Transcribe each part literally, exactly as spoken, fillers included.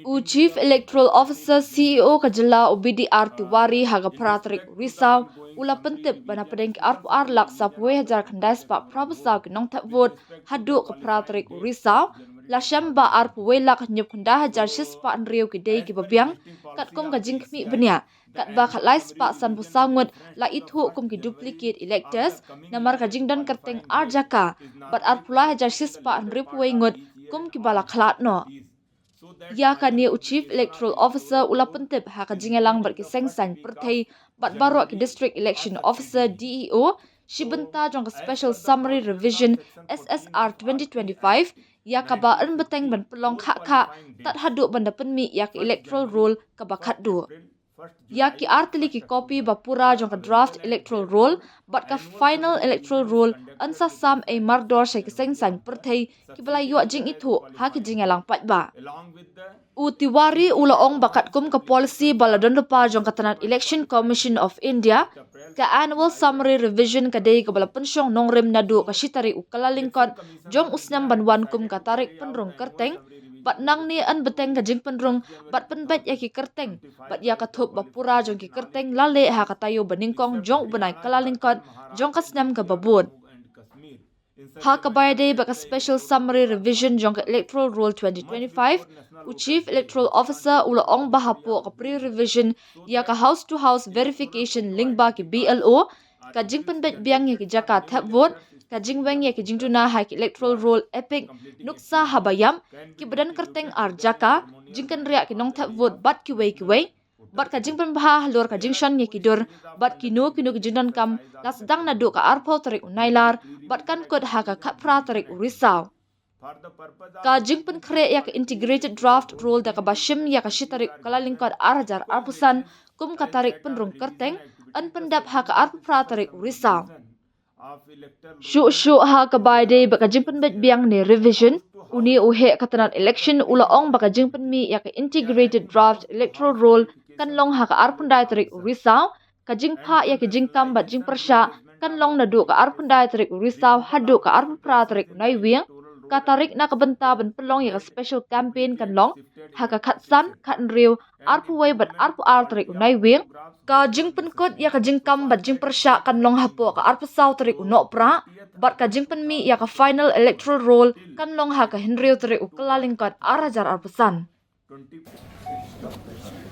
U Chief Electoral Officer, C E O ka jylla, u B D R Tiwari, ha ka phra tarik u Risaw u la pyntip ba na pdeng ki arphew ar lak saphew hajar khyndai spah phra phew saw ki nongthep vote haduh ka phra tarik u Risaw, la shem ba arphew lak hynñiewphew khyndai hajar shispah hynriew ki dei kiba biang katkum ka jingkhmih bniah, katba khatlai spah sanphew saw ngut la ithuh kum ki duplicate electors namar ka jingdon kyrteng ar jaka, bad arphew lai hajar shispah hynriewphew wei ngut kum kiba la khlad noh. Ïa kane u Chief Electoral Officer u la pyntip ha ka jingïalang bad ki seng saiñ pyrthei bad baroh ki District Election Officer, D E O, shi bynta jong ka Special Summary Revision, S S R twenty twenty-five, ïa kaba yn bteng ban pynlong khah khah tad haduh ban da pynmih ïa ka Electoral Roll kaba khatduh. Ïa ki artylli ki kopi ba pura jong ka Draft Electoral Roll bad ka Final Electoral Roll yn sa sam ei mardor sha ki seng saiñ pyrthei kiba la ïoh jingithuh ha ki jingïalang paidbah. U Tiwari u la ong ba katkum ka policy ba la don lypa jong ka tnat Election Commission of India, ka Annual Summary Revision ka dei kaba la pynshong nongrim naduh ka shi tarik u Kyllalyngkot jong u snem ban wan kum ka tarik pynrung kyrteng, bad nangne yn bteng ka jingpynrung bad pynbeit ïa ki kyrteng bad ïa ka thup ba pura jong ki kyrteng la leh ha ka taïew ba nyngkong jong u bnai Kyllalyngkot jong ka snem kaba bud. Ha kaba ïadei bad ka Special Summary Revision jong ka Electoral Roll twenty twenty-five, u Chief Electoral Officer u la ong ba hapoh ka pre-revision ïa ka House to House Verification lyngba ki B L O, ka jingpynbeit biang ïa ki jaka thep vote, ka jingweng ïa ki jingduna ha ki Electoral Roll, EPIC, nuksa haba ïap, kiba don kyrteng ar jaka, jingkynriah ki nongthep vote bad kiwei kiwei, bad ka jingpynbha halor ka jingshon ïa ki dur bad kino kino ki jingdonkam la sdang naduh ka arphew tarik u Nailar bad kan kut ha ka khatphra tarik u Risaw. Ka jingpynkhreh ïa ka Integrated Draft Roll da kaba shim ïa ka shi tarik u Kyllalyngkot ar hajar arphew san kum ka tarik pynrung kyrteng yn pyndep ha ka arphew phra tarik u Risaw. Shuh shuh ha kaba ïadei bad ka jingpynbeit biang ne revision, une u heh ka tnat election u la ong ba ka jingpynmih ïa ka Integrated Draft Electoral Roll kan long ha ka arphew khyndai tarik u Risaw, ka jingphah ïa ka jingkam bad jingpyrshah kan long naduh ka arphew khyndai tarik u Risaw haduh ka arphew phra tarik u Naiwieng, ka tarik na ka bynta ban pynlong ïa ka special campaign kan long ha ka khatsan, khathynriew, arphew wei bad arphew ar tarik u Naiwieng. Ka jingpynkut ïa ka jingkam bad jingpyrshah kan long hapoh ka arphew saw tarik u Nohprah, bad ka jingpynmih ïa ka Final Electoral Roll kan long ha ka hynriew tarik u Kyllalyngkot ar hajar arphew san.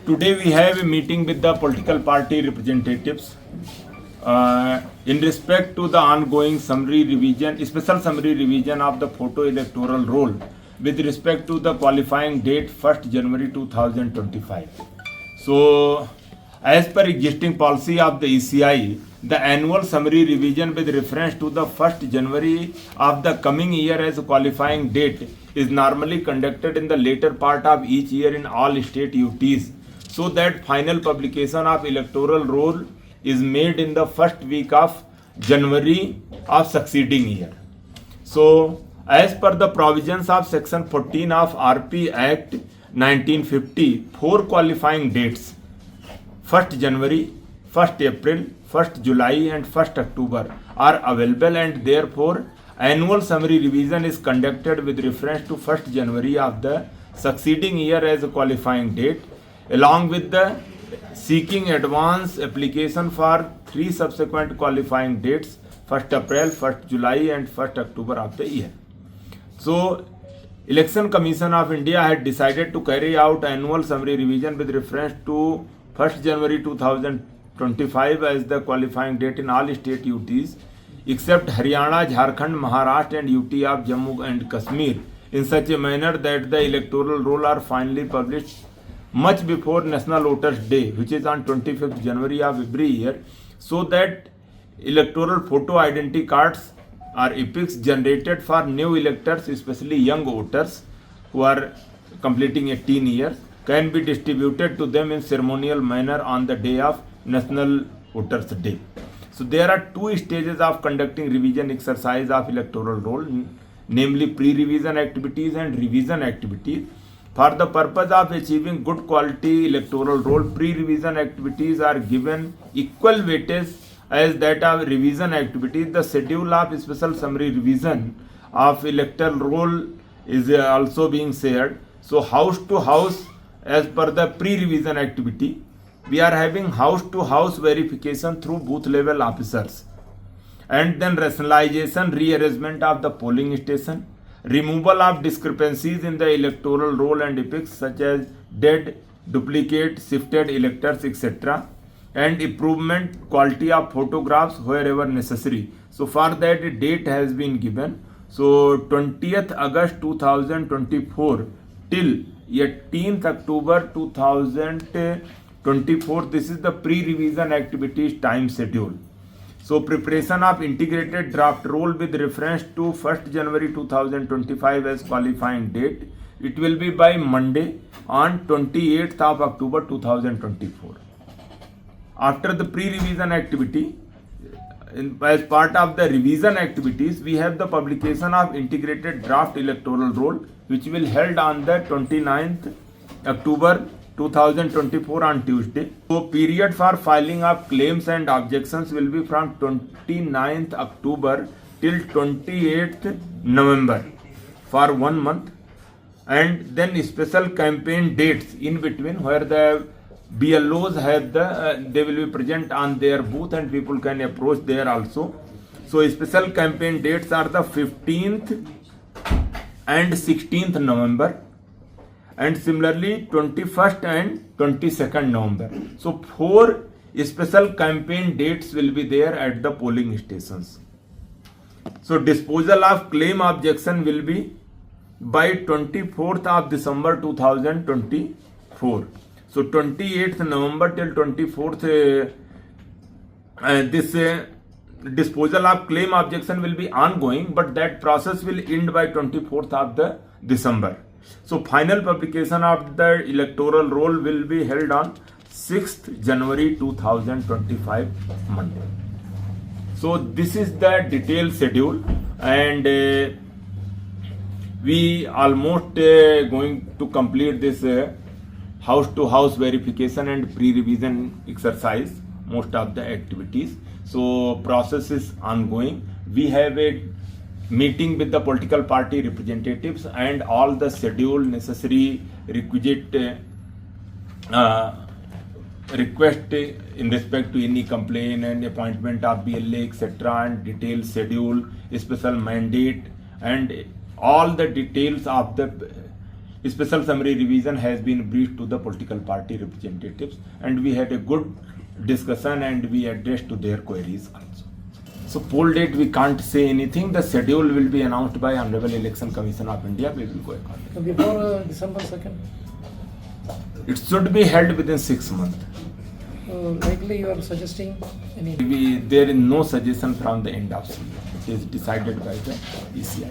Today we have a meeting with the political party representatives uh, in respect to the ongoing summary revision, special summary revision of the photo electoral roll with respect to the qualifying date first January two thousand twenty-five. So, as per existing policy of the E C I, the annual summary revision with reference to the first January of the coming year as qualifying date is normally conducted in the later part of each year in all state U Ts, so that final publication of electoral roll is made in the first week of January of succeeding year. So, as per the provisions of section fourteen of R P Act nineteen fifty, four qualifying dates, first January, first April, first July and first October, are available, and therefore annual summary revision is conducted with reference to first January of the succeeding year as a qualifying date, along with the seeking advance application for three subsequent qualifying dates, first April, first July and first October of the year. So, Election Commission of India had decided to carry out annual summary revision with reference to first January two thousand twenty-five as the qualifying date in all state U Ts, except Haryana, Jharkhand, Maharashtra and U T of Jammu and Kashmir, in such a manner that the electoral roll are finally published much before National Voters Day, which is on twenty-fifth January of every year, so that electoral photo identity cards or EPICs generated for new electors, especially young voters who are completing eighteen years, can be distributed to them in ceremonial manner on the day of National Voters Day. So there are two stages of conducting revision exercise of electoral roll, namely pre-revision activities and revision activities. For the purpose of achieving good quality electoral roll, pre-revision activities are given equal weightage as that of revision activities. The schedule of special summary revision of electoral roll is uh, also being shared. So house to house, as per the pre-revision activity, we are having house to house verification through booth level officers, and then rationalization, rearrangement of the polling station, removal of discrepancies in the electoral roll and EPICs such as dead, duplicate, shifted electors, etc., and improvement quality of photographs wherever necessary. So for that, a date has been given. So twentieth August two thousand twenty-four till eighteenth October two thousand twenty-four. This is the pre-revision activities time schedule. So preparation of integrated draft roll with reference to first January two thousand twenty-five as qualifying date. It will be by Monday on twenty-eighth of October two thousand twenty-four. After the pre-revision activity, in, as part of the revision activities, we have the publication of integrated draft electoral roll, which will held on the twenty-ninth October two thousand twenty-four on Tuesday. So period for filing of claims and objections will be from twenty-ninth October till twenty-eighth November for one month. And then special campaign dates in between where the B L Os have the, uh, they will be present on their booth and people can approach there also. So special campaign dates are the fifteenth and sixteenth November, and similarly twenty-first and twenty-second November. So four special campaign dates will be there at the polling stations. So disposal of claim objection will be by twenty-fourth of December two thousand twenty-four. So twenty-eighth November till twenty-fourth, uh, uh, this, uh, disposal of claim objection will be ongoing, but that process will end by twenty-fourth of the December. So final publication of the electoral roll will be held on sixth January two thousand twenty-five, Monday. So this is the detailed schedule, and, uh, we almost, uh, going to complete this, uh, house to house verification and pre-revision exercise, most of the activities. So process is ongoing. We have a meeting with the political party representatives and all the schedule necessary requisite, uh, uh, request in respect to any complaint and appointment of B L A, et cetera, and detailed schedule, special mandate, and all the details of the special summary revision has been briefed to the political party representatives, and we had a good discussion and we addressed to their queries also. So poll date, we can't say anything. The schedule will be announced by Honorable Election Commission of India. We will go accordingly. So before, uh, December second? It should be held within six months. Uh, likely you are suggesting any? We, there is no suggestion from the end of C E M. It is decided by the E C I.